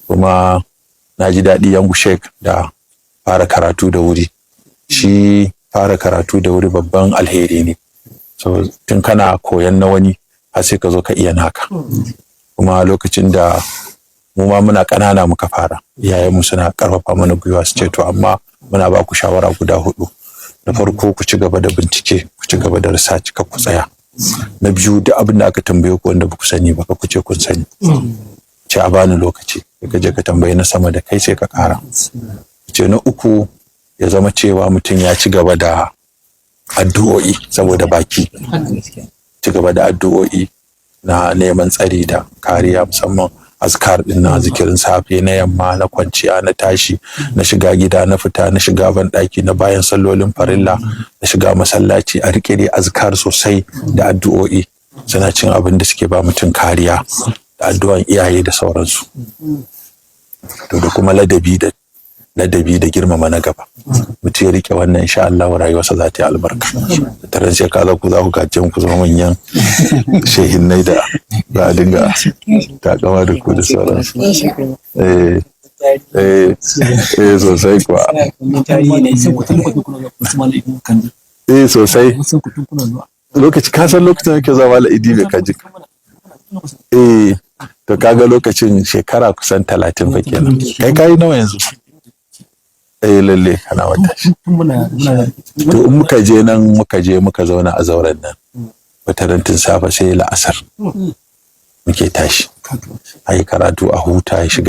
Kuma na ji daɗi yangu shek da fara karatu da wuri. Shi fara karatu da wuri babban alheri ne. So tun kana koyan na wani har sai ka zo ka iya naka. Kuma lokacin da mu ma muna ƙanana muka fara, iyayenmu suna ƙarfafa mana gwiwa su ce, "To, amma muna ba ku shawara guda hudu. Na farko, ku ci gaba da bincike, ku ci gaba da research, kar ku tsaya. Na biyu, duk abin da aka tambaye ku wanda ba ku sani ba, ku ce kun sani, ce a bani lokaci." Ka je ka tambayi na sama da kai, sai ka ƙara. Ce na uku, ya zama cewa mutum ya ci gaba da addu'o'i, saboda baki ci gaba da addu'o'i na neman tsari da kariya, musamman azkar din na zikirin safe, na yamma, na kwanciya, na tashi, na shiga gida, na fita, na shiga ban daki, na bayan sallolin farilla, na shiga masallaci. A rike dai azkar sosai da addu'o'i, suna cin abin da suke ba mutum kariya, da addu'an iyaye da sauransu. To, da kuma ladabi da girmama na gaba. Mutum ya rike wannan, insha Allah rayuwarsa za ta yi albarka. Taron sai ka za ku za ku gaje ku zama manyan shehinnai da za a dinga takama da ku da sauransu. Eh eh eh, sosai kuwa. Eh, sosai. Lokaci, ka san lokacin da ke zama la'idi mai kaji. Eh, to kaga lokacin shekara kusan 30 fa kenan. Kai kayi nawa yanzu? Eh, lalle kana wata. To, in muka je nan, muka je muka zauna a zauren nan, wataran tun safe sai la'asar muke tashi, a yi karatu, a huta, ya shiga.